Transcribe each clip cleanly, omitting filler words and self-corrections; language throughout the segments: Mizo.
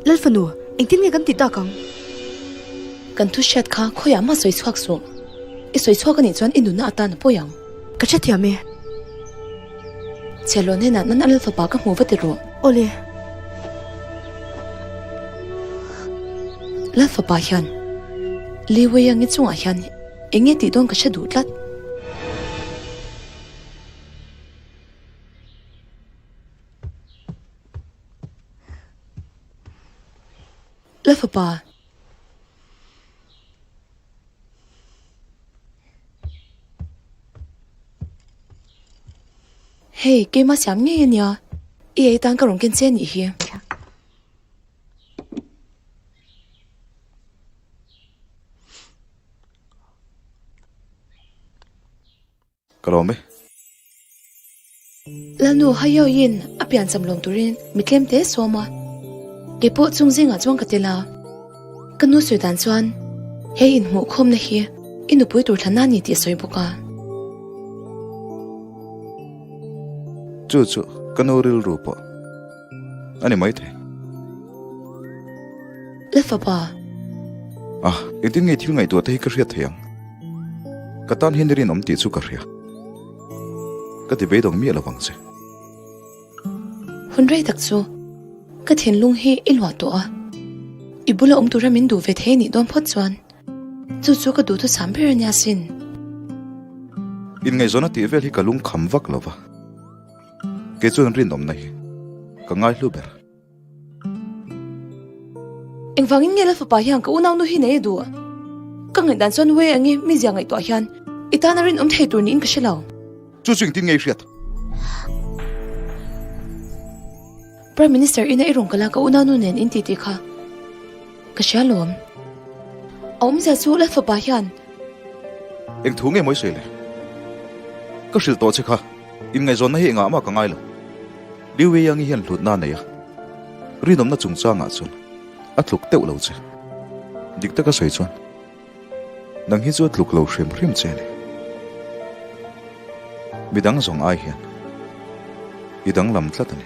Lal fanu, engtin nge kan tih tak ang? Kan thu hriat kha khawiah mah sawi chhuak suh. I sawi chhuak anih chuan i nunna atan a pawi ang. Ka hrethiam e. Chhiahhlawh hnenah nan a lal fapa ka hmu va ti rawh. Awle. Lal fapa hian Li Weiyangi chungah hian eng nge tih dawn ka hre duh tlat. Lal fapa. Hei, keimah siam ngei ania. I ei tan ka rawn ken che anih hi. Ka lawm e. Lalnu Hayoyin a piancham lawm turin mi tlem te sawm a, keipawh chung zingah chuan ka tel a. Ka nu sawi dan chuan he inhmuhkhawmna hi i nupui tur thlan a ni tih a sawi bawk a. Chu chu ka nu rilru pawh a ni maithei. La fapa. Ah, engtin nge thil ngaihtuah te hi ka hriat thei ang? Ka tan hian i rinawm tih chu ka hria. Ka ti beidawng miah lo vang che. Hun rei tak chu ka thinlung hi i luah tawh a, i bula awm tura min duh ve thei anih dawn phawt chuan chu chu ka duhthusam ber ania sin. Inngaihzawn a tih vel hi ka lung kham vak lo va, kei chuan rinawmna hi ka ngaihlu ber. Engvangin nge la fapa hian ka unau nu hi nei a duh? Ka ngaihdan chuan Wei ange mi zia ngaihtuah hian i tan a rinawm thei tur niin ka hre lo. Chu chu engtin nge i hriat? Prime Minister ina i rawn kal a ka unau nu nen in titi kha ka hria lawm. A awmzia chu la fapa hian. Eng thu nge mawi sawi le? Ka hrilh tawh che kha inngaihzawnna hi engah mah ka ngai lo. Liu Weiyangi hian hlutna a nei a, rinawmna chungchangah chuan a tluk teuh lo che. Dik taka sawi chuan nang hi chu a tluk lo hrim hrim che a ni. Midang zawng ai hian i danglam tlat a ni.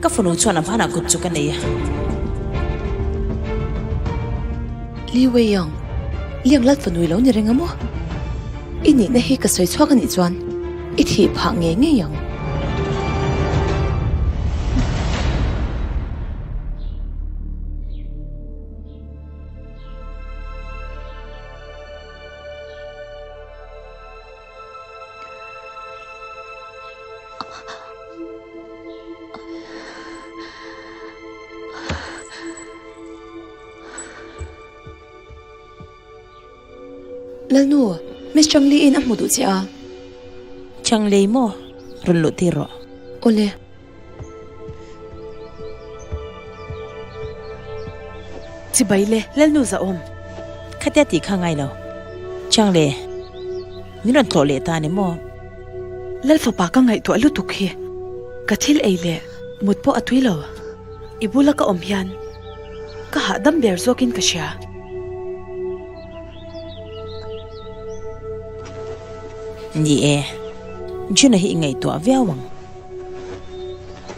Ka fanu chuan a hmanah kut chu ka nei a. Li Weiyang, Liang Lat fanu i lo ni reng a maw? I nihna hi ka sawi chhuak a nih chuan i thih phah ngei ngei ang. Lalnu, Miss Changli in a hmu duh che a. Changli maw? Rawn luh tir rawh. Awle. Chibai le, Lalnu zahawm. Khatia tih kha ngai lo. Changli, min rawn tlawh leh ta ni maw? Lal fapa ka ngaihtuah lutuk hi ka thil ei leh mut pawh a tui lo. I bula ka awm hian ka hahdam ber zawkin ka hria. Ni e, Juna hi i ngaihtuah viau ang.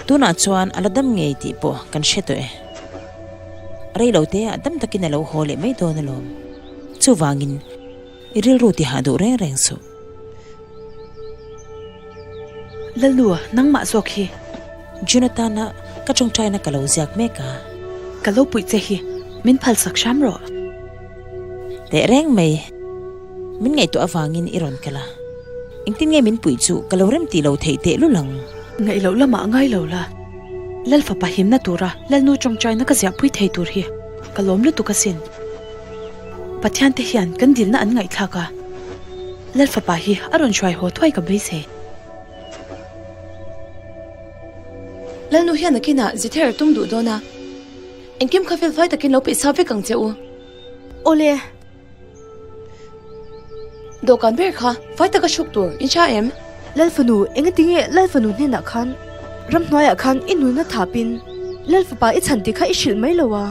Tunah chuan a la dam ngei tih pawh kan hre tawh e. Rei lo te ah dam takin a lo haw leh mai dawn alawm. Chuvangin i rilru ti hah duh reng reng suh. Lalnu, nangmah zawk hi. Jonathan-a ka tawngtaina ka lo ziak mek a. Ka lo puih che hi, min phalsak hram rawh. Teh reng mai, min ngaihtuah avangin i rawn kal a. Engtin nge min puih chu ka lo rem tih lo theih teh lul ang. Ngaih loh lamah ngai lo la, Lal fapa himna tura Lalnu tawngtaina ka ziahpui thei tur hi ka lawm lutuk asin. Pathian te hian kan dilna an ngaihthlak a. Lal fapa hi a rawn hruai haw thuai ka beisei. Lalnu hian nakinah zither a tum duh dawn a, engkim kha felfai takin lo peih sa vek ang che u. Awle. Dawhkan ber kha fai taka hruk tur in hria em? Lalfanu, engatinge Lalfanu hnenah khan ramhnuaiah khan i nunna thapin Lalfapa i chhan tih kha i hrilh mai lo a?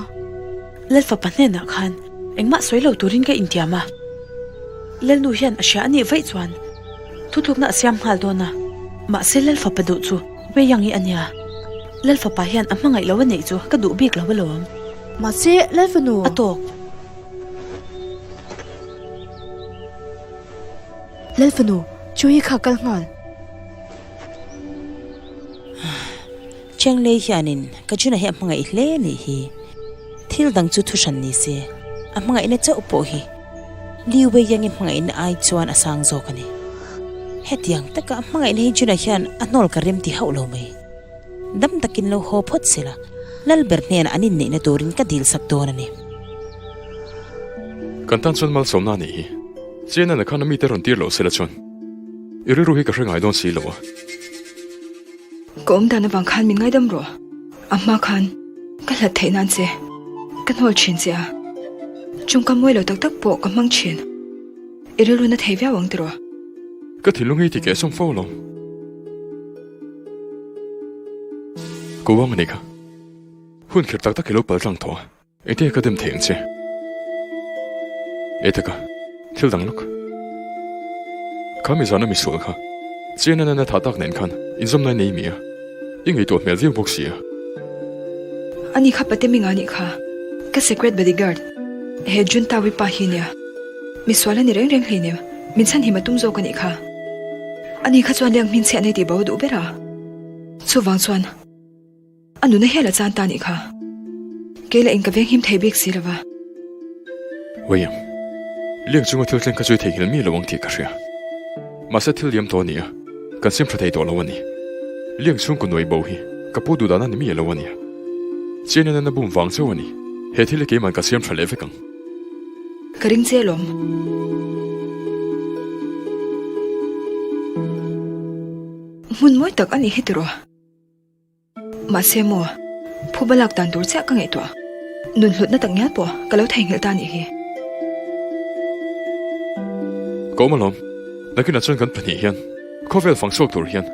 Lalfapa hnenah khan engmah sawi lo turin ka intiam a, Lalnu hian a hria a nih vaih chuan thutlukna a siam nghal dawn a, mahse Lalfapa duh chu Wei Yang hi a nia, Lalfapa hian a hmangaih lo a neih chu ka duh bik lo alawm. Mahse Lalfanu. A tawk. Lalfanu, chu hi kha kal nghal. Chenglei hianin ka Juna hi a hmangaih hle nih hi. Thil dang chu thu hran ni se, a hmangaihna chauh pawh hi Liu Weiyang-i hmangaihna ai chuan a sang zawk a ni. Hetiang taka a hmangaihna hi Juna hian a hnawl ka rem ti hauh lo mai. Dam takin lo haw phawt se la, Lalber hnenah an inneihna turin ka dil sak dawn a ni. Kan tan chuan malsawmna a nih hi. Chianana khan a mite rawn tir loh se la chuan i rilru hi ka hre ngai dawn si lo a. Ka awm dan avang khan min ngaidam rawh. A hma khan ka hlat theih nan che ka hnawl thin che a, tawngkam mawi lo tak tak pawh ka hmang thin. I rilru na thei viau ang tiraw? Ka thinlung hi ti keh sawm fo lo. Ka uang a nih kha. Hun kher tak tak i lo pal tlang tawh a. Engtin ka dem thei ang che? E taka, thil dang lawk. Kha mi zana misual kha, chian a nana tha tak nen khan inzawmna i nei mi a, i ngaihtuah hmel viau bawk si a. Ani kha pate minga nih kha, ka secret bodyguard he Junta Wipa hi nia. Misual a ni reng reng hleinem, min chhanhim a tum zawk a nih kha. Ani kha chuan leng hmin chhiah nei tih bo a duh ber a, chuvang chuan. A nuna hial a chan ta nih kha. Kei lah in ka venghim thei bik si lova. William, Liang chunga thil thleng kha chu i theihnghilh mi lo ang tih ka hria. Mahse thil liam tawh a ni a, kan siam tha thei tawh lo a ni. Liang chhungkaw nuai bo hi ka pu duhdan a ni mi lo a nia. Chian in a na bum vang chauh a ni. He thil hi keiman ka siam tha leh vek ang. Ka ring che alawm. Hmun mawi tak a nih hi tiraw. Mahse maw, phuba lak dan tur chiah ka ngaihtuah. Nun hlutna tak ngial pawh ka lo theihnghilh ta anih hi. Ka awm alawm, nakinah chuan kan pahnih hian khawvel fang chhuak tur hian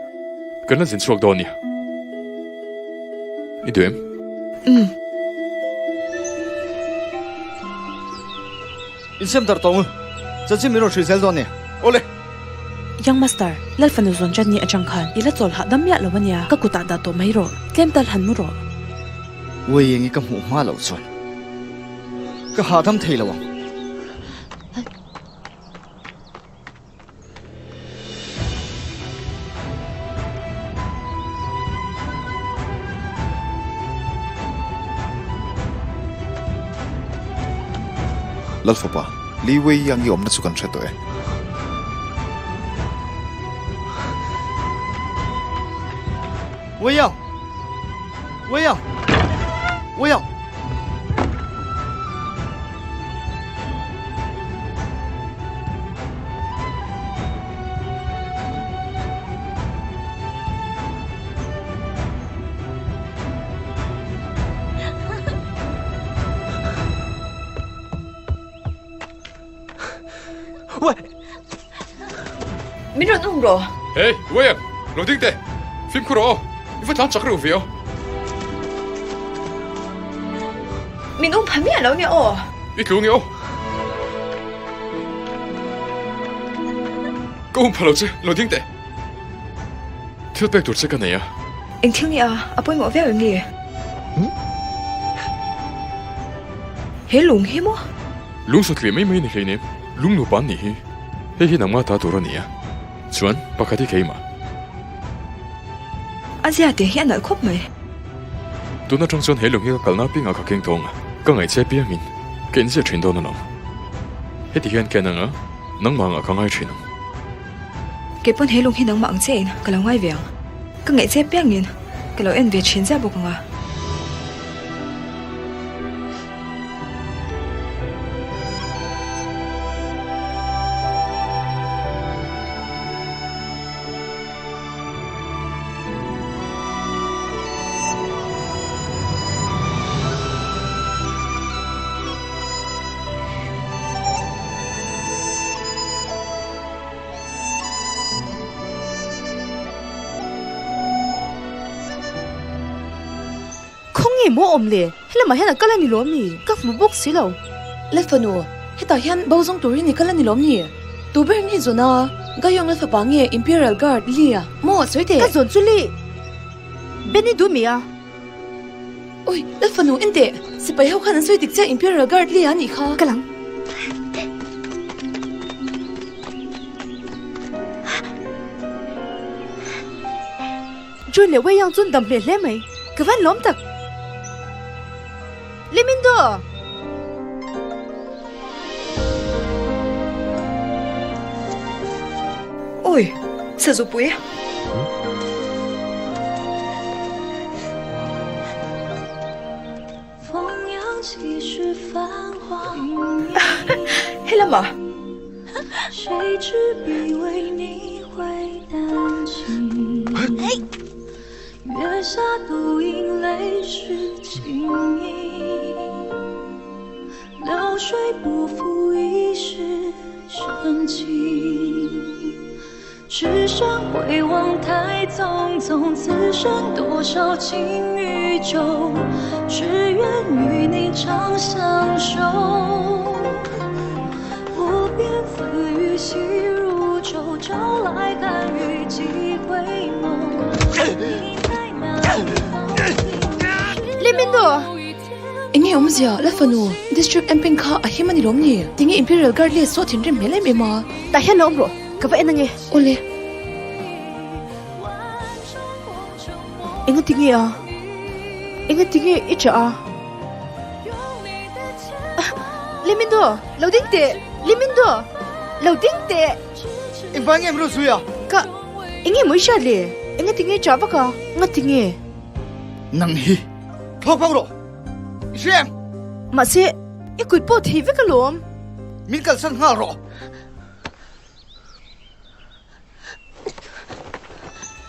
kan la zin chhuak dawn nia. I duh em? Umm. Insiam dar tawng u, chanchin min rawn hrilh zel dawn nia. Awle! Young Master, Lal fanu zawn chan ni atang khan i la chawl hahdam miah lo ania, ka kutah dah tawh mai rawh, tlem tal han mu rawh. Uai eng i ka hmuh hma loh chuan ka hahdam thei lo ang. Lalfapa, Li Wei Yang i awmna chu kan hre tawh e. Wei Yang! Wei Yang! Wei Yang! Min rawn um rawh. Hey, Wei Yang! Lo ding teh! Fimkhur rawh aw! I va tlan chak reuh ve aw! Min um pha miah lo nia aw! I tlu nge aw! Ka um pha lo che, lo ding teh! Thil pek tur che ka nei a. Eng thil nge a? A pawimawh viau em ni? He lung hi maw? Lung satliah mai mai ni hleinem, lung nupa an nih hi. Hei hi nangmah ta tur a ni a. Chuan, pakhat hi keimah. A zia te hi a nalh khawp mai. Tun atang chuan he lung hi ka kalna apiangah ka keng tawng a, ka ngaihche apiangin ka inziah thin dawn alawm. Heti hian ka en ang a, nangmah angah ka ngai thin ang. Kei pawn he lung hi nangmah ang chiahin ka lo ngai ve ang. Ka ngaihche apiangin ka lo en ve thin ziah bawk ang a. Enge maw awm le? Helamah hian a kal a ni lawm ni? Ka hmu bawk si lo. Lalfanu, hetah hian bo zawng turin i kal a ni lawm ni? Tu ber nge zawn a? Gayong Lalfapa nge Imperial Guard Lee-a? Maw, sawi teh! Ka zawn chu Lee! Benny du mi a? Oi, Lalfanu, en teh! Sipai ho khan an sawi dik chiah Imperial Guard Lee-a a nih kha. Ka lang. Jun leh Wei Yang chuan dam hle hle mai. Ka van lawm tak. Lee Min Do! Oi, Sazupui. Helama. Lee Min Do! Enge awmzia, la fanu, District Amping kha a him a ni lawm ni? Tinge Imperial Guard leh saw thinrim hmel em em a? Tah hian lo awm rawh, ka va en ange. Awle. Enga tinge a? Enga tinge i chah a? Lee Min Do, lo ding teh! Lee Min Do, lo ding teh! Engvang nge min rawn sawi a? Ka, enge maw i hriat le? Enga tinge i chah vak a? Nga tinge? Nang hi thlawk vak rawh, i hria em? Mahse, i kut pawh thei vek alawm. Min kalsan nghal rawh.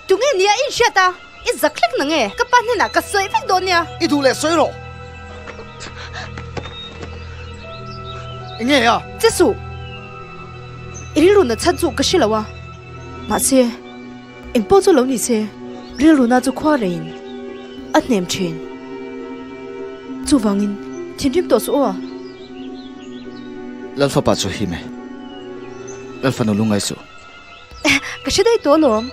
Tunge nia i inhriat a? I zak hlek na nge? Ka pa hnenah ka sawi vek dawn nia. I duh leh sawi rawh. Enge a? Che suh. I rilru na chhan chu ka hre lo a. Mahse, eng pawh chu lo ni se, rilru na chu khua reiin a hnem thin. Chuvangin, thinrim tawh suh aw. Lalfapa chu him e. Lalfanu lungngai suh. Ka hre daih tawh alawm.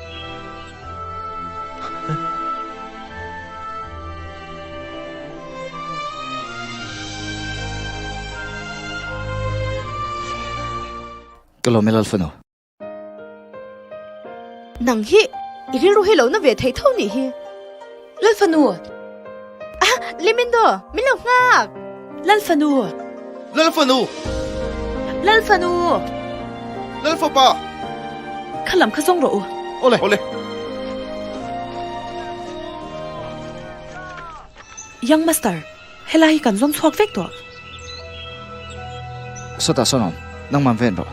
Ka lawm e Lalfanu. Nang hi i rilru hi lo na ve thei tho nih hi. Lalfanu! Ah, Limindo, min lo nghak! Lalfanu! Lalfanu! Lalfanu! Lalfapa! Kha lam kha zawng rawh u. Awle! Awle! Young Master, helai hi kan zawng chhuak vek tawh. Sawtah sawn awm, nangman ven rawh.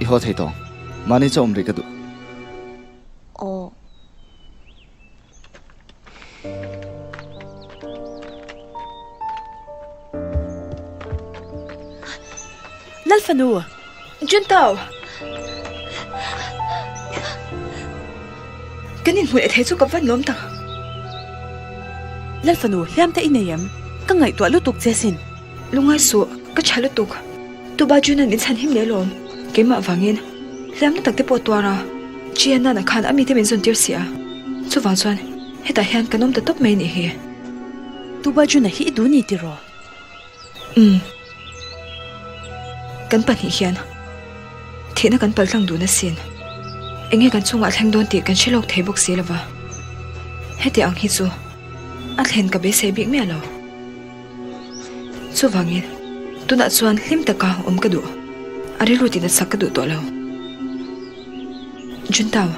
I haw thei tawng, mahni chu awm rih ka duh. Aw. Lalfanu! Juntao! Kan inhmuh leh thei chu ka van lawm tak. Lalfanu, hliam te i nei em? Ka ngaihtuah lutuk che sin. Lungai suh, ka tha lutuk. Tuba Junan min chhan him leh alawm. Keimah vangin hliamna tak te pawh tuar a, Gianna khan a mite min zawn tir si a. Chuvang chuan hetah hian kan awm ta tawp mai nih hi. Tuba Juna hi i duh ni tiraw? Umm. Kan pahnih hian thihna kan paltlang dun asin. Enge kan chungah thleng dawn tih kan hre lawk thei bawk si lova. Heti ang hi chu a thlen ka beisei bik miah lo. Chuvangin tunah chuan hlim taka awm ka duh. A rilru tih natsak ka duh tawh lo. Juntao,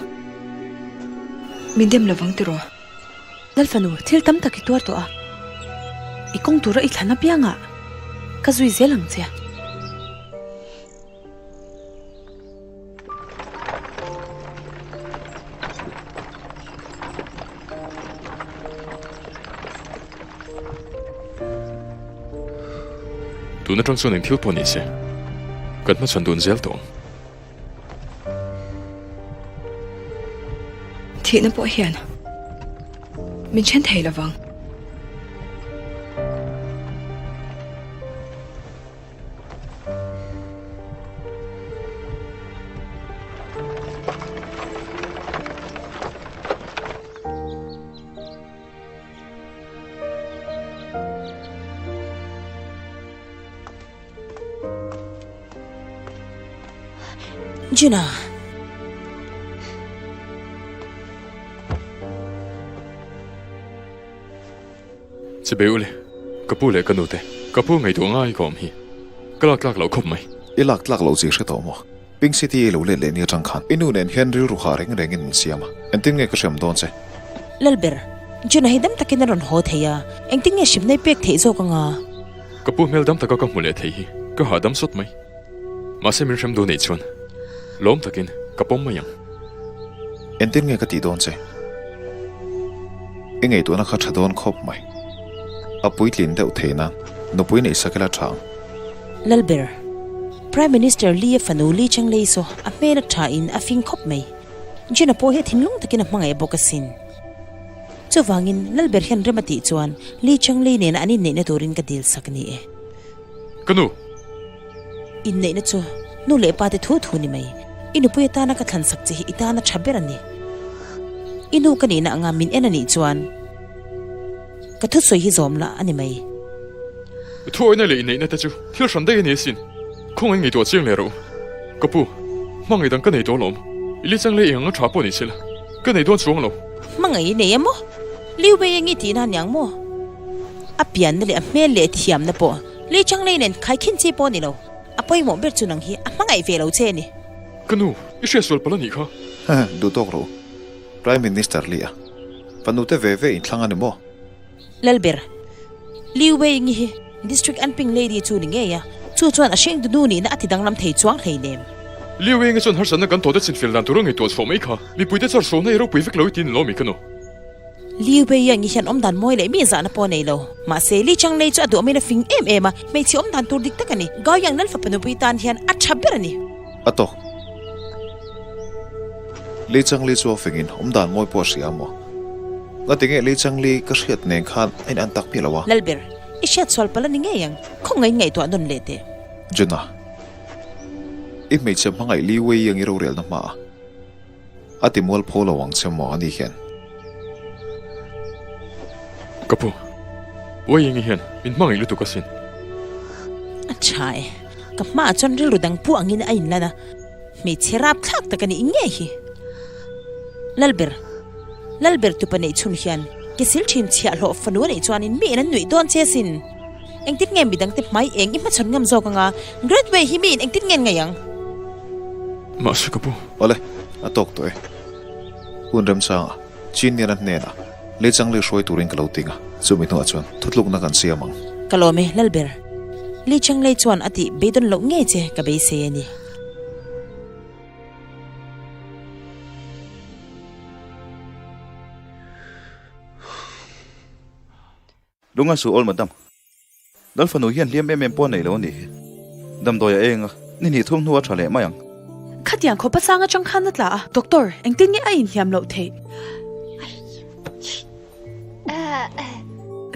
min dem lovang tiraw? Lalfanu, thil tam tak i tuar tawh a, i kawng tura i thlan apiangah ka zui zel ang che. Tun atang chuan eng thil pawh ni se, kan hmachhawn dun zel tawh ang. Thihna pawh hian min then thei lovang. Juna. Chibei ule, ka pu leh ka nu te, ka pu ngaihtuah ngai ka awm hi. Ka lak tlak loh khawp mai. I lak tlak loh chi hre tawh maw? Pink City i lo let leh ni atang khan i nu nen hian rilru hah reng rengin min siam a, engtin nge ka hriam dawn che? Lalber, Juna hi dam takin a rawn haw thei a, engtin nge hrimna i pek theih zawk anga? Ka pu hmel dam taka ka hmu leh thei hi ka hahdam sawt mai. Mahse min hrem duh neih chuan lawm takin ka pawm mai ang. Engtin nge ka tih dawn che? I ngaihtuahna kha tha dawn khawp mai. A puitlin deuh thei nan nupui neih sak ila tha ang. Lalber, Prime Minister Lee-a fanu Lee Chang-lei saw a hmel a tha in a fing khawp mai. Jin-a pawh hi a thinlung takin a hmangaih bawk asin. Chuvangin Lalber hian rem a tih chuan Lee Chang-lei nena an inneihna turin ka dil sak ni e. Ka nu! Inneihna chu nu leh pa te thu thu ni mai. I nupui atana ka thlan sak che hi i tana tha ber a ni. I nu ka nihna anga min en a nih chuan ka thusawi hi zawm lah a ni mai. Thuawina leh inneihna te chu thil hran daih a ni asin. Khawngaih ngaihtuah chiang leh rawh u. Ka pu, hmangaih dang ka nei tawh alawm. I li chang leh eng anga tha pawh ni sela, ka nei dawn chuang lo. Hmangaih i nei em maw? Liu Wei eng i tihna a niang maw? A pianna leh a hmel leh thiamna pawh Li Chang Lei nen khaikhin chi pawh a ni lo. A pawimawh ber chu nang hi a hmangaih ve lo che a ni. Ka nu, i hriatsual palh a nih kha. Duh tawk rawh u. Prime Minister Li a fanu te ve ve inthlang a ni maw? Lalber, Liu Wei ngi hi District Anping Lady chu ni ngei a, chu chuan a hringtu nu nihna a ti danglam thei chuang hleinem. Liu Wei ngi chuan harsatna kan tawhte chinfel dan tur a ngaihtuah chhuah mai kha, mipuite chuan hruaina i ropui vek lo i ti ni lawm i ka nu. Liu Wei ngi hian awmdan mawi leh mi zahna pawh a nei lo. Mahse, Li Chang Lei chu a duhawmin a fing em em a, hmeichhe awmdan tur dik tak a ni. Gao Yang Lal fapa nupui tan hian a tha ber a ni. A tawk. Li Chang Li chu a fingin awmdan mawi pawh a hria maw? Ngati nge Li Chang Li ka hriat nen khan a in an tak miah lo a? Lalber, i hriat sual palh a ni ngei ang, khawngaih ngaihtuah nawn leh teh. Juna, i hmeichhe hmangaih Li Wei ang i rorelna hma a, a ti mual pho lo ang che maw ani hian? Ka pu, Wei Ying-i hian min hmangaih lutuk asin. A tha e, ka hmaah chuan rilru dang pu angin a inlan a. Hmeichhe rapthlak tak a nih ngei hi. Lalber, Lalber tupa neih chhun hian ke sil thin chhiahhlawh fanu a neih chuanin mi in an nuih dawn che sin. Engtin nge midangte hmai eng i hmachhawn ngam zawk anga Great Way hi mi in engtin nge ngaih ang? Mahse ka pu. Awle, a tawk tawh e. Hun remchanga Chin Nian a hnenah Lechangli hruai turin ka lo ting a, chumi hnuah chuan thutlukna kan siam ang. Ka lawm e, Lalber. Lechangli chuan a tih beidawn loh ngei che ka beisei a ni. Lunga su awl madam. Lal fanu hian hliam em em pawh a nei lo a nih hi. Damdawi a eng a, ni hnih thum hnu a tha leh mai ang. Khatiang khawpa sang atang khan a tla a, doctor, engtin nge a inhliam loh theih?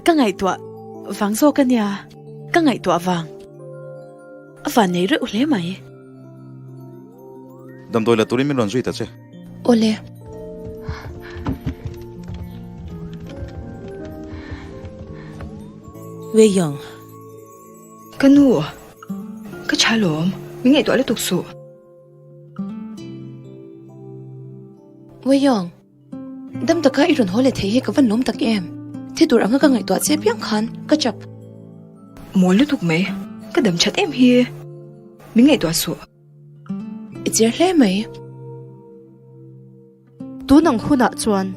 Ka ngaihtuah vang zawk a nia, ka ngaihtuah vang. A van nei reuh hle mai. Damdawi la turin min rawn zui ta che. Awle. Wei Yong. Ka nu, ka tha lawm, min ngaihtuah lutuk suh. Wei Yong. Dam taka i rawn haw leh thei hi ka van lawm tak em? Thi tur anga ka ngaihtuah che piang khan ka chap. Mawl lutuk mai, ka dam that em hi min ngaihtuah suh. I cher hle mai. Tun ang hunah chuan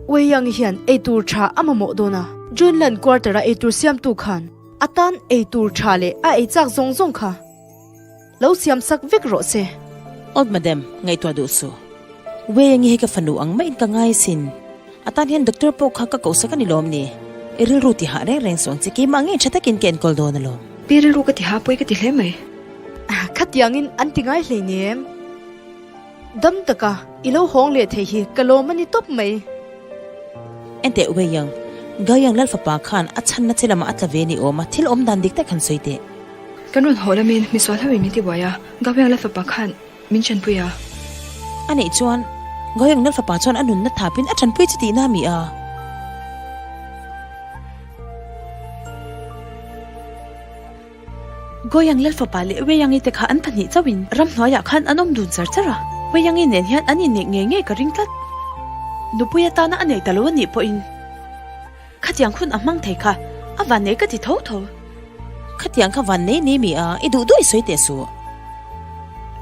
Wei Yang hian eitur tha a mamawh dawn a, Junlan quarter-a eitur siamtu khan a tan eitur tha leh a ei chak zawng zawng kha Lo siam sak vek rawh se. Old madam, ngaihtuah duh suh. Wei ange hi ka fanu ang maiin ka ngai sin. A tan hian doctor pawh kha ka koh sak a ni lawm ni? I rilru ti hah reng reng suh ang che, keimah ngei tha takin ka enkawl dawn alawm. Pi rilru ka ti hah pawi ka ti hle mai. Khatiangin an ti ngai hleinem. Dam taka i lo hawng leh thei hi ka lawm a ni tawp mai. Enteh Wei-Yang, Gao-Yang Lalfapa khan a chhanna che lamah a tla ve ni awm a, thil awm dan dik tak han sawi teh. Kan rawn haw lamin misual ho in min tibuai a, Gao-Yang Lalfapa khan min tanpui a. A neih chuan Gao-Yang Lalfapa chuan a nunna thapin a tanpui che tihna a mi a? Goyang Lalfapa leh Weiyangi te kha an pahnih chauhin ramhnuaiah khan an awm dun char char a, Weiyangi nen hian an inneih ngei ngei ka ring tlat. Nupui atana a nei ta lo a nih pawhin khatiang hun a hmang thei kha a vannei ka ti tho tho. Khatiang kha vannei ni mi a, i duh duh i sawi teh suh.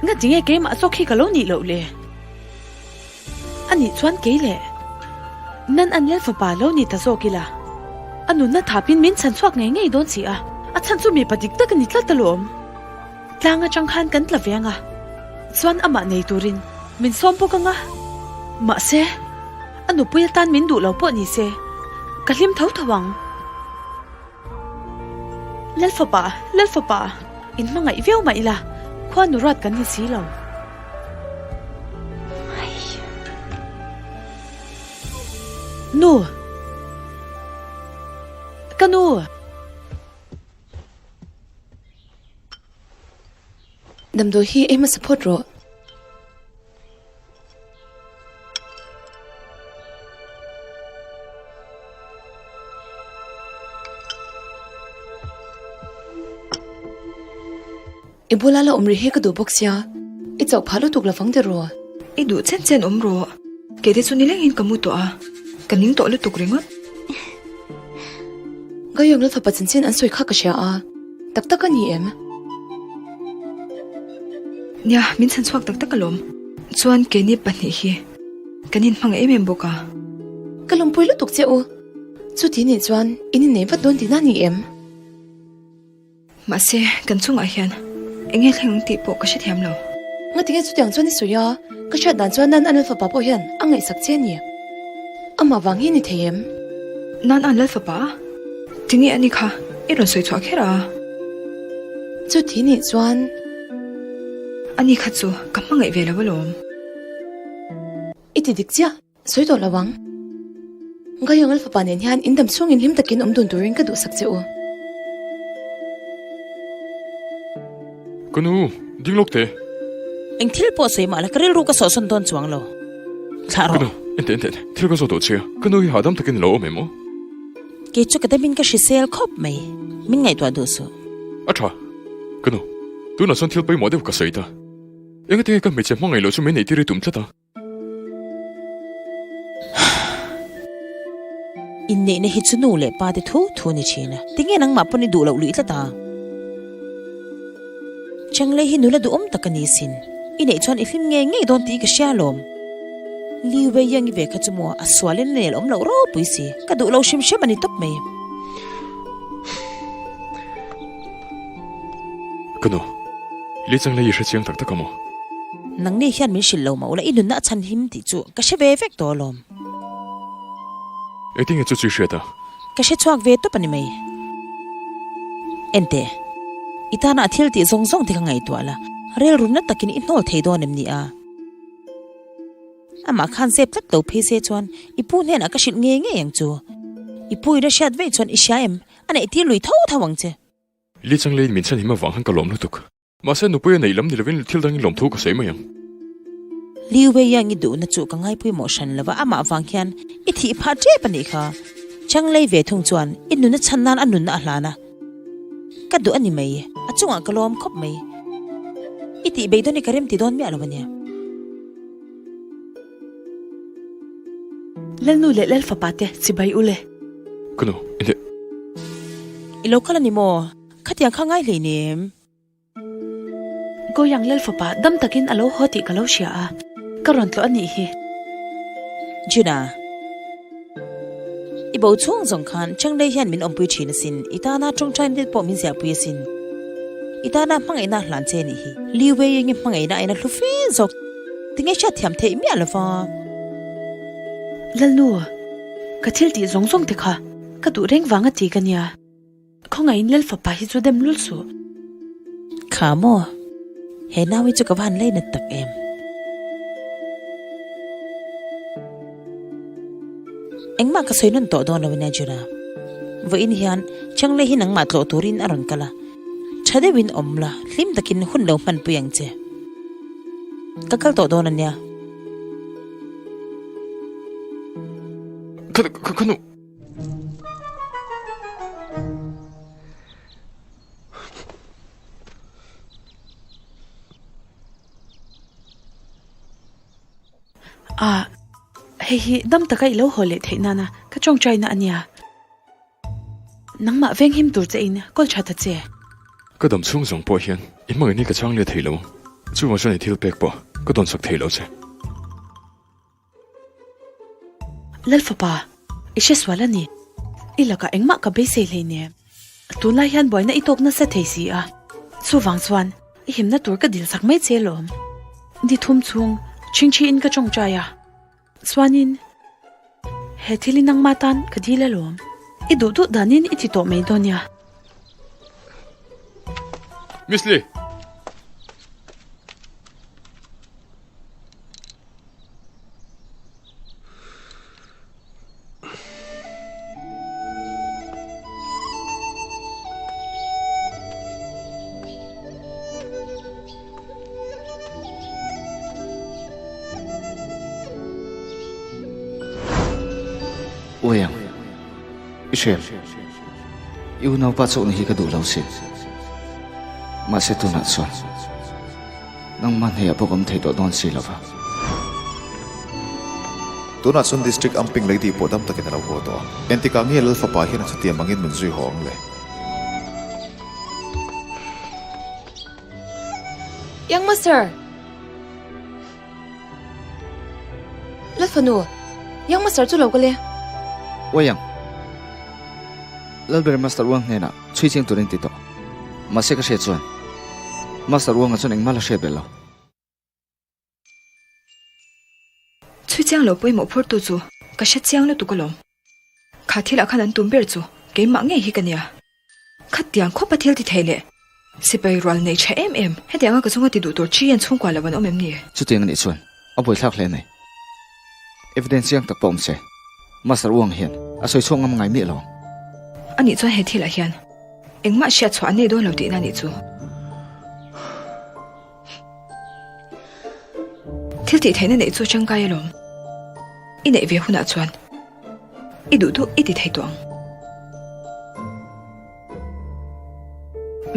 Ngatinge keimah zawk hi ka lo nih loh le? A nih chuan kei leh Nan an lel fapa lo ni ta zawk ila, a nunna thapin min chhan chhuak ngei ngei dawn si a, a chhan chu mipa dik tak a ni tlat alawm. Tlang atang khan kan tla ve anga, chuan amah nei turin min sawm bawk anga. Mahse, a nupui atan min duh lo pawh ni se, ka hlim tho tho ang. Lal fapa, Lal fapa, in hmangaih viau mah ila, khua nu ruat kan ni si lo. Nu! Ka nu! Damdawi hi ei hmasa phawt rawh. I bula la awm rih hi ka duh bawk sia, i chauh phah lutuk lovang ti rawh. I duh chen chen awm rawh, kei te chu nilengin ka mu tawh a, ka ning tawh lutuk ringawt. Gayong Lalfapa chanchin an sawi kha ka hria a, tak tak a ni em? Nia, min chhan chhuak tak tak alawm. Chuan keini pahnih hi kan inhmang em em bawk a. Ka lawmpui lutuk che u. Chuti nih chuan in innei vat dawn tihna a ni em? Mahse, kan chungah hian eng nge thleng ang tih pawh ka hrethiam lo. Ngatinge chutiang chuan i sawi a, ka hriat dan chuan Nan An Lalfapa pawh hian a ngaihsak che a ni. Amah vang hi a ni thei em? Nan An Lalfapa? Tinge a ni kha i rawn sawi chhuah kher a? Chuti nih chuan. A ni kha chu ka hmangaih ve lo alawm. I ti dik chiah, sawi tawh lo ang. Gayong Lalfapa nen hian in dam chhungin hlim takin awm dun turin ka duhsak che u. Ka nu, ding lawk teh. Eng thil pawh sawi mah la ka rilru ka sawhsawn dawn chuang lo. Thlah rawh. Ka nu, ente ente ente, thil ka zawt tawh che a, ka nu hi hahdam takin a lo awm em aw? Kei chu ka damin ka hrisel khawp mai, min ngaihtuah duh suh. A tha, ka nu, tunah chuan thil pawimawh deuh ka sawi ta. Engati nge ka hmeichhe hmangaih loh chu min neihtir i tum tlat a? Inneihna hi chu nu leh pa te thu thu a ni thin a, tinge nangmah pawn i duh loh luih tlat a? Changlei hi nula duhawm tak a ni sin, i neih chuan i hlim ngei ngei dawn tih ka hria alawm. Li Wei Yang i ve kha chu maw a sualin a nel awm loh ropui si, ka duh lo hrim hrim a ni tawp mai. Ka nu, Li Changlei i hre chiang tak tak a maw? Nangni hian min hrilh lo mah ula i nunna a chhan him tih chu ka hre ve vek tawh alawm. Engtin nge chu chu i hriat a? Ka hre chhuak ve tawp a ni mai. Enteh, i tana a thil tih zawng zawng te ka ngaihtuah la, rilru na takin i hnawl thei dawn em ni a? Amah khan zep tlat lo phei se chuan i pu hnenah ka hrilh ngei ngei ang chu. I pu in a hriat veih chuan i hria em? A neih tir lui tho tho ang che. Li Changleiin min chhan him avang khan ka lawm lutuk. Mahse nupui a neih lam ni lovin thil dangin lawmthu ka sawi mai ang. Liu Weiyang i duhna chu ka ngaipawimawh hran lova amah avang hian i thih phah tep a nih kha. Changlei ve thung chuan i nunna chhan nan a nunna a hlan a. Ka duh a ni mai, a chungah ka lawm khawp mai. I tih beidawn hi ka remti dawn miah lo a nia. Lalnu leh Lalfapa te chibai u le. Ka nu, i hneh. I lo kal a ni maw? Khatiang kha ngai hlei nem. Goyang Lalfapa dam takin a lo haw tih ka lo hria a, ka rawn tlawh a nih hi. Juna, i bo chhung zawng khan Changlei hian min awmpui thin asin, i tana tawngtai net pawh min ziahpui asin. I tana hmangaihna a hlan che a nih hi. Liwei enge hmangaihna a ina hlu fe zawk tinge hriat thiam theih miah lova. Lalnu, ka thil tih zawng zawng te kha ka duh reng vang a ti ka nia. Khawngaihin Lal fapa hi chu dem lul suh. Kha maw? He nau hi chu ka va han lei nat tak em? Engmah ka sawi nawn tawh dawn lo ania Juna. Vawiin hian Changlei hi nangmah tlawh turin a rawn kal a, tha deuhin awm la, hlim takin hun lo hmanpui ang che. Ka kal tawh dawn ania. Ka ka ka nu. A, hei hi dam taka i lo haw leh theih nana ka tawngtaina a nia. Nangmah venghim tur che in kawl tha ta che. Ka dam chhung zawng pawh hian i hmangaih ni ka chang let thei lo ang. Chuvang chuan i thil pek pawh ka dawnsak thei lo che. Lalfapa, i hre sual a ni. I lakah engmah ka beisei hleinem. Tunlai hian buaina i tawk nasa thei si a, chuvang chuan i himna tur ka dil sak mai che lawm. Ni thum chhung chhingchhiin ka tawngtai a, chuanin he thil i nangma tan ka dil alawm. I duh duh danin i ti tawh mai dawn nia. Miss Lee! Uiang, i hriam. I unaupa chauhna hi ka duh lo sin. Mahse tunah chuan Nangmah hneih ah pawh ka awm thei tawh dawn si lo va. Tunah chuan District Amping lei tih pawh dam takin a lo haw tawh a. Engtikah nge Lal fapa hian a chutiam angin min zui haw ang le? Young Master! Lal fanu, Young Master chu lo kal e. Uai ang. Lalber Master Uang hnenah chhui chiang turin ti tawh. Mahse ka hriat chuan Master Uanga chuan engmah la hriat belh lo. Chhui chiang lo pawimawh phurtu chu ka hre chiang lutuk alawm. Kha thilah khan an tum ber chu keimah ngei hi ka nia. Khatiang khawpa thil ti thei leh sipai rual nei tha em em hetianga ka chunga ti duh tur chi hian chhungkua lo an awm em ni? Chutiang anih chuan a buaithlak hle mai. Evidence chiang tak pawh awm se, Master Uang hian a sawi chhuak ngam ngai miah lo ang. Anih chuan he thilah hian engmah hriat chhuah an nei dawn lo tihna anih chu. Thil tih theihna neih chu tangkai alawm. I neih ve hunah chuan i duh duh i ti thei tawh ang.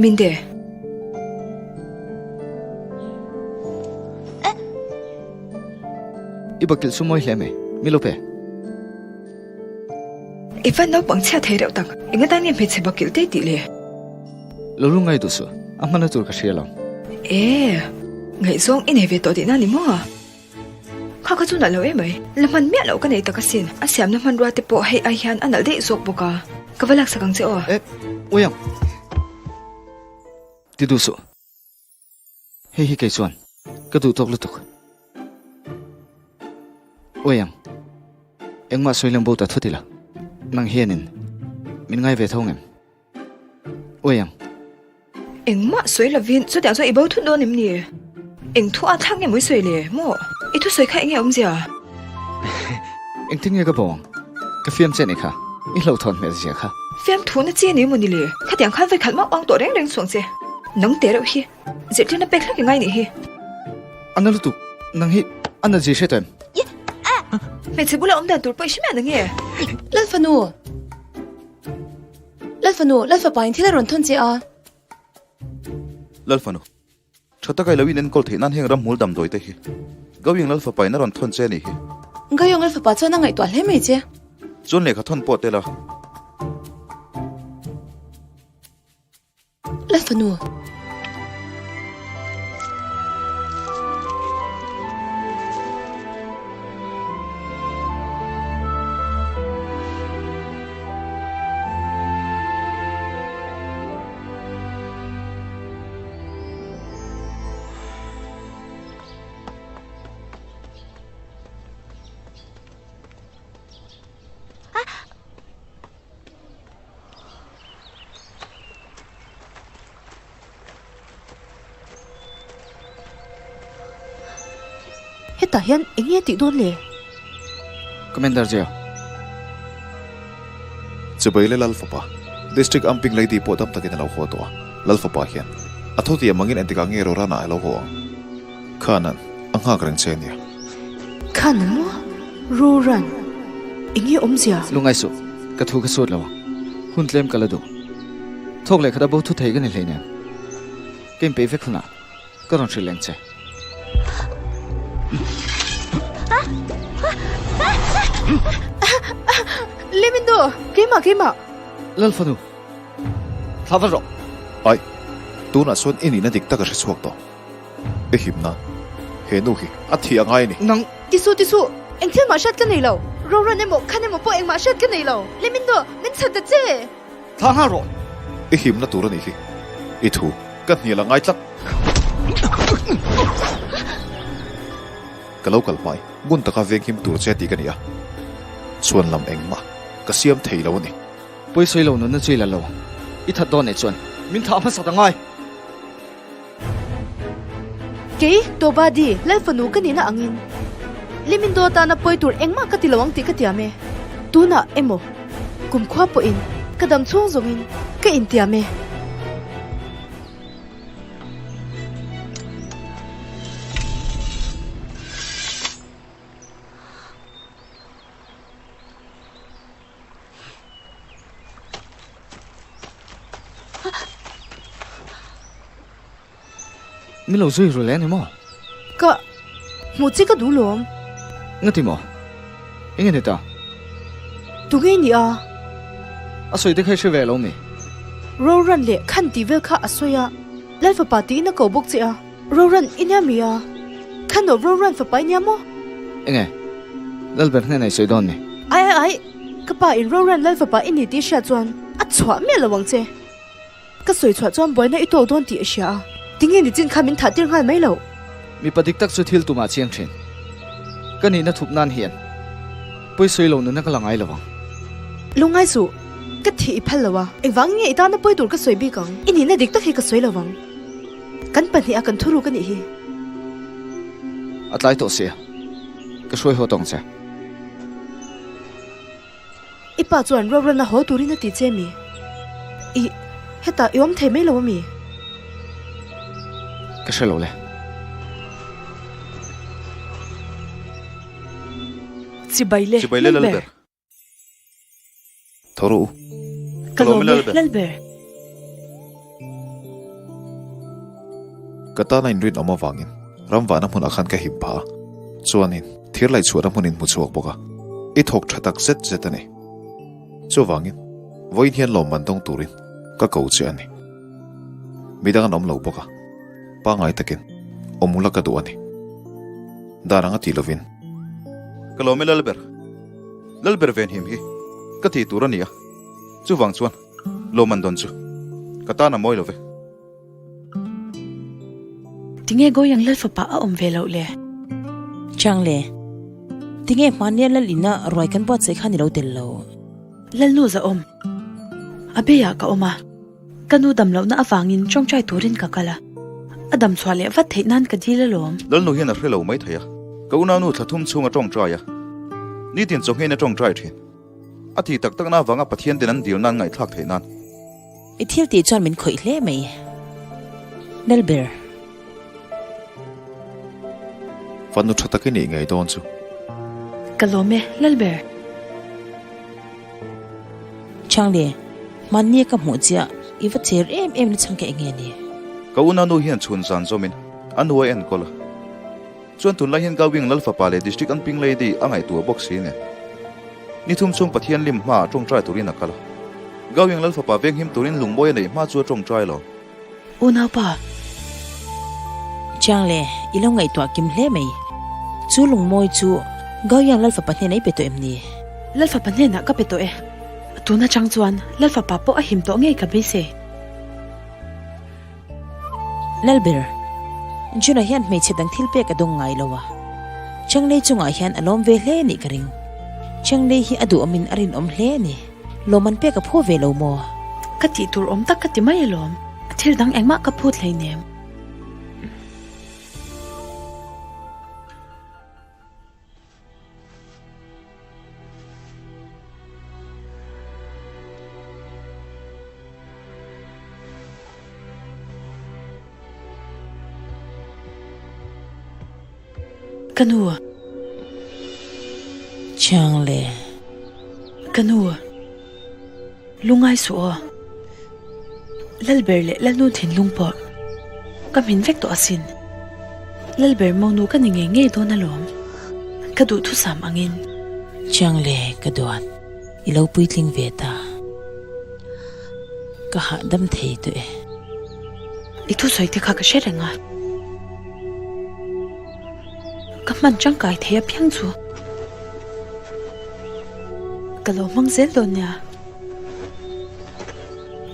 Minde. I bakilh chu mawi hle mai, mi lo pe. I van naupang chhia thei reuh tak, eng atan nge hmeichhe bakilh te tih le? Lo lu ngai duh suh, a hmana tur ka hria lo. E, ngaihzawng i nei ve tawh tihna ni maw? Kha kha chu nalh lo emai, la hman miah loh ka nei tak asin, a siamna hmanrua te pawh hei ai hian a nalh daih zawk bawk a, ka va laksak ang che aw. E, uiang. Ti duh suh. Hei hi kei chuan ka duh tawk lutuk. Uiang, engmah sawi lem bo ta thut ila, nang hianin min ngai ve tho ngem? Uiang. Engmah sawi lovin chutiang chuan i bo thut dawn em ni? Eng thu a thlak nge maw i sawi le? Maw? I thusawi kha enge awmzia? Engtin nge ka bo ang? Ka fiam che nih kha, i hlauhthawn hmel zia kha. Fiamthu na chi ni maw ni le? Khatiang khan vawikhat mauh ang tawh reng reng chuang che. Nang te reuh hi zirtirna pek hlek i ngai nih hi. A na lutuk, nang hi a na zir hre tawh em? Hmeichhe bula awm dan tur pawh i hre miah na nge? Lalfanu! Lalfanu, Lalfapa in thil a rawn thawn che a. Lalfanu, tha taka i lo inenkawl theih nan heng ramhmul damdawi te hi Gaoyang Lalfapa in a rawn thawn che a nih hi. Gaoyang Lalfapa chuan a ngaihtuah hle mai che. Chuan lehkha thawn pawh tel a. Lalfanu. Hetah hian eng nge tih dawn le? Commander Zia. Chibai le Lal Fapa, District Amping Lady pawh dam takin a lo haw tawh a, Lal Fapa hian a tho tiam angin engtikah nge Rorana a lo haw ang? Khanan a nghak reng che ania. Khan maw? Roran, enge awmzia? Lungngai suh, ka thu ka sut lo ang. Hun tlem ka la duh. Thawk leh khat a bo thu thei ka ni hleinem. Ka inpeih vek hunah ka rawn hrilh leng che. Lemindo, keimah, keimah! Lalfanu, thla vat rawh. Aih, tunah chuan i nihna dik tak a hre chhuak tawh. I him nan, he nu hi a thih a ngai a ni. Nang. Tisu, tisu, eng thil mah hriat ka nei lo. Roran emaw, khan emaw pawh engmah hriat ka nei lo. Lemindo, min chhan ta che! Thla nghal rawh. I himna tur a nih hi. I thu ka hnial a ngai tlat. Ka lo kal hmai, ngun taka veng him tur che tih ka ni a. Chhuan lam engmah ka siam thei lo a ni. Pawisawi lo nunna chu i la lo. I that dawn eh chuan min thah hmasa ta ngai. Kei, Tobadi, Lal fanu ka nihna angin Limindo tana pawi tur engmah ka ti lo ang tih ka tiam e. Tunah emaw, kumkhua pawhin ka dam chhung zawngin ka intiam e. Min lo zui ru leh ani maw? Ka hmuh che ka duh lawm. Ngati maw? Enge ni ta? Tunge i nih a? A sawi te kha i hre ve lo mi? Roran leh khan tih vel kha a sawi a, Lal fapa tiin a ko bawk che a. Roran i nia mi a? Khan aw Roran fapa i nia maw? Enge? Lalber hnenah i sawi dawn ni? Ai ai ai! Ka pa in Roran Lal fapa i ni tih hriat chuan a chhuah miah lo ang che. Ka sawi chhuah chuan buaina i tawk dawn tih a hria a, tinge nichin kha min thah tir nghal mai lo? Mipa dik tak chu thil tumah chiang thin. Ka nihna thup nan hian pawisawi lo nunna ka la ngai lo ang. Lungngai suh, ka thih i phal lo a, engvang nge i tana pawi tur ka sawi bik ang? I nihna dik tak hi ka sawi lo ang. Kan pahniha kan thuruk a nih hi. A tlai tawh sia, ka hruai haw tawng che. I pa chuan Rorana haw turin a ti che mi? I, hetah i awm thei mai lo a mi? Ka hre lo le. Chibai le, Chibai le Lalber. Tho rawh u. Ka lawm e, Lalber. Ka tana inrinawm avangin ramvahna hmunah khan ka him phah a, chuanin thir laih chhuahna hmunin hmu chhuak bawk a, i thawk tha tak zet zet a ni. Chuvangin, vawiin hian lawmman dawng turin ka ko che a ni. Midang an awm lo bawk a, pangngai takin awm ula ka duh a ni. Dan anga ti lovin. Ka lawm e Lalber. Lalber venhim hi ka tih tur a ni a, chuvang chuan lawmman dawn chu ka tan a mawi lo ve. Tinge Goyang Lal fapa a awm ve loh le? Chiang le, tinge hmania Lal ina ruai kan buatsaih kha ni lo tel lo? Lalnu za awm, a beiah ka awm a, ka nu dam lohna avangin tawngtai turin ka kal a, a dam chhuah leh vat theih nan ka dil alawm. Lalnu hian a hre lo mai thei a, ka unaunu thla thum chhunga tawngtai a, nitin chawnghein a tawngtai thin. A tih tak takna avanga Pathian ten an dil nan ngaihthlak theih nan. I thil tih chuan min khawih hle mai. Lalber. Fanu tha tak i nih ngei dawn chu. Ka lawm e, Lalber. Chhangle, hmanni ka hmuh chiah, i va cher em em na chhang ka eng nge ni? Ka una nu hian chhun zan zawmin a nu a enkawl a. Chuan tunlai hian Gawing Lal fapa leh District Anping Lady a ngaihtuah bawk si nen. Ni thum chhung Pathian lim hmaah tawngtai turin a kal a. Gawing Lal fapa venghim turin lungmawi a neih hma chu a tawngtai lo. Unaupa. Chiang le, i lo ngaihtuah kim hle mai. Chu lungmawi chu Gaoyang Lal fapa hnenah i pe tawh em ni? Lal fapa hnenah ka pe tawh e. Tun atang chuan Lal fapa pawh a him tawh ngei ka beisei. Lalber, Juna hian hmeichhe dang thil pek a dawng ngai lo a, Chenglei chungah hian a lawm ve hle nih ka ring. Chenglei hi a duhawmin a rinawm hle a ni. Lawm an pek a phu ve lo maw? Ka tih tur awm tak ka ti mai alawm, thil dang engmah ka phut hleinem. Ka nu. Chiang le. Ka nu. Lungai suh aw. Lalber leh Lalnu thinlung pawh ka hmin vek tawh asin. Lalber monu ka ni ngei ngei dawn alawm. Ka duhthusam angin. Chiang le ka duat. I lo puitling ve ta. Ka hahdam thei tawh e. I thusawi te kha ka hre reng a. Ka hman tangkai thei apiang chu ka lo hmang zel dawn nia.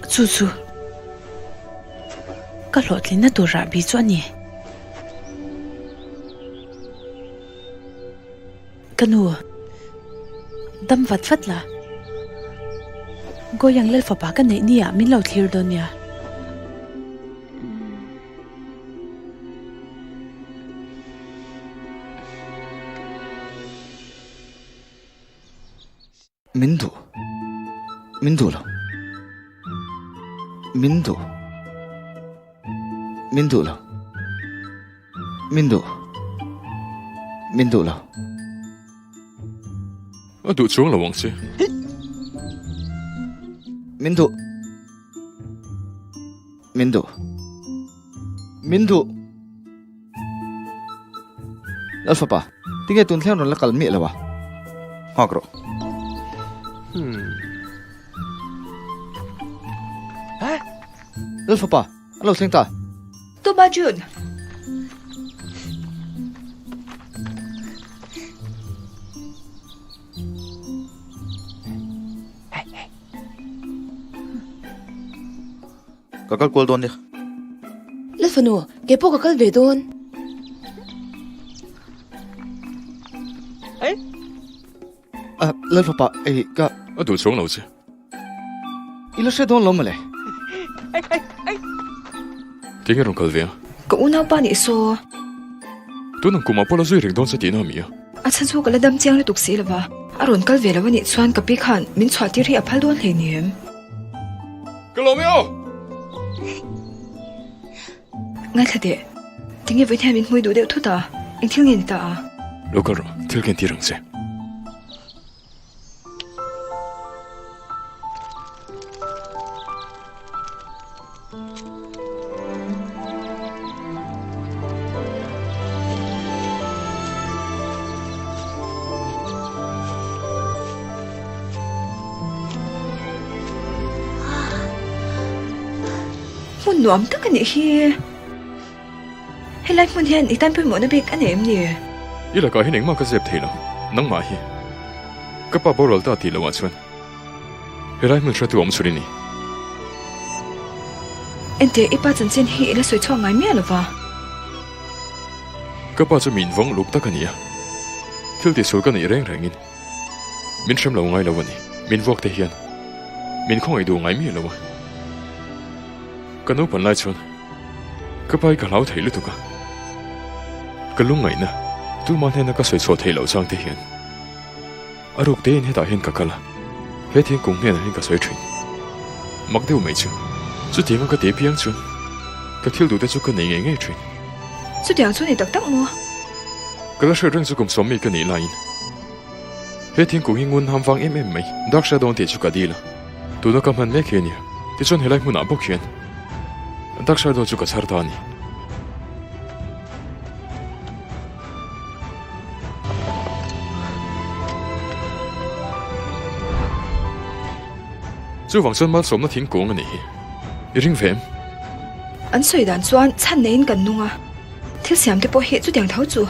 Chu chu ka hlawhtlinna tur rahbi chu a ni. Ka nu, dam vat vat la. Goyang Lalfapa ka neih ni ah min lo thlir dawn nia. Min duh. Min duh lo. Min duh. Min duh lo. Min duh. Min duh lo. A duh chuang lo ang che. Min duh. Min duh. Min duh. Lalfapa, tinge tun thleng rawn la kal miah lo a? Nghak rawh. Lalfapa, a lo thleng ta. Tuma June. Ka kal kual dawn nia. Lalfanu, kei pawh ka kal ve dawn. Lalfapa, ei ka. A duh chuang lo che. I la hre dawn lo mawle. Tinge rawn kal ve a? Ka unaupa nih saw. Tun ang kumah pawh la zui reng dawn che tihna a mi a? A chhan chu ka la dam chiang lutuk si lova, a rawn kal ve lo anih chuan ka pi khan min chhuah tir hi a phal dawn hlei ni em? Ka lawm e aw! Ngaithla teh, tinge vawiin hian min hmui duh deuh thut a, eng thil nge ni ta a? Lo kal rawh, thil ka entir ang che. Hmun nuam tak a nih hi. Helai hmun hian i tan pawimawhna bik a nei em ni? I lakah hian engmah ka zep thei lo, nangmah hi. Ka pa boral ta tih loah chuan helai hmun hretu awm chhun i ni. Enteh, i pa chanchin hi i la sawi chhuak ngai miah lo va. Ka pa chu mi invawng luk tak a ni a, thil tihsual ka neih reng rengin min hrem lo ngai lo a ni. Min vuak te hian min khawngaih duh ngai miah lo a. Ka naupan lai chuan ka pa hi ka hlau thei lutuk a, ka lungngaihna tuma hnena ka sawi chhuah theih loh chang te hian a ruk tein hetah hian ka kal a, he thingkung hnenah hian ka sawi thin. Mak deuh mai chu, chutianga ka tih piang chuan ka thil duhte chu ka nei ngei ngei thin. Chutiang chu ni tak tak maw? Ka la hriat reng chu kum sawm mi ka nih laiin he thingkung hi ngun ham vang em em mai, dark shadow an tih chu ka dil a. Tuna ka hman mek hi a nia, tichuan helai hmunah bawk hian dark shadow chu ka chhar ta a ni. Chuvang chuan malsawmna thingkung a nih hi. I ring ve em? An sawi dan chuan chhan neiin kan nung a, thil siam te pawh hi chutiang tho chu.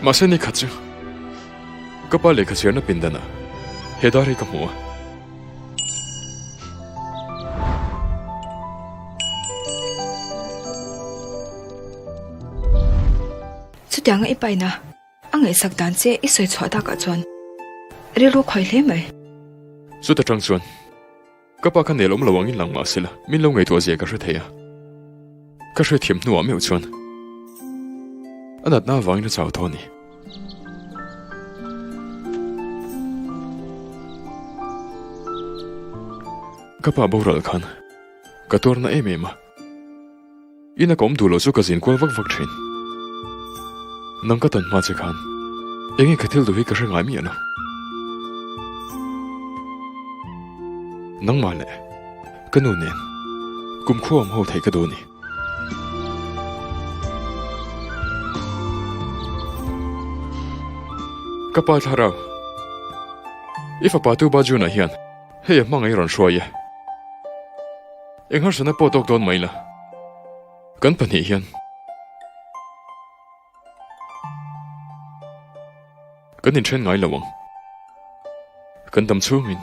Mahse ni khat chu ka pa lehkha chhiarna pindanah he dar hi ka hmu a. Chutianga i paina a ngaihsak dan che i sawi chhuah takah chuan rilru khawi hle mai. Chuta tang chuan ka pa kha nel awm lo angin lang mah sela min lo ngaihtuah zia ka hre thei a. Ka hrethiam hnuah meuh chuan a natna avangin a chau tawh a ni. Ka pa boral khan ka tuarna em em a. Ina ka awm duh loh chu ka zin kual vak vak thin. Nang ka tawn hma che khan enge ka thil duh hi ka hre ngai miah lo. Nangmah leh ka nu nen kum khuam ho theih ka duh a ni. Ka pa thlarau, i fapa tu Bajuna hian hei a hmangaih rawn hruai e. Eng harsatna pawh tawk dawn mai la, kan pahnih hian kan inthen ngai lo ang. Kan dam chhungin.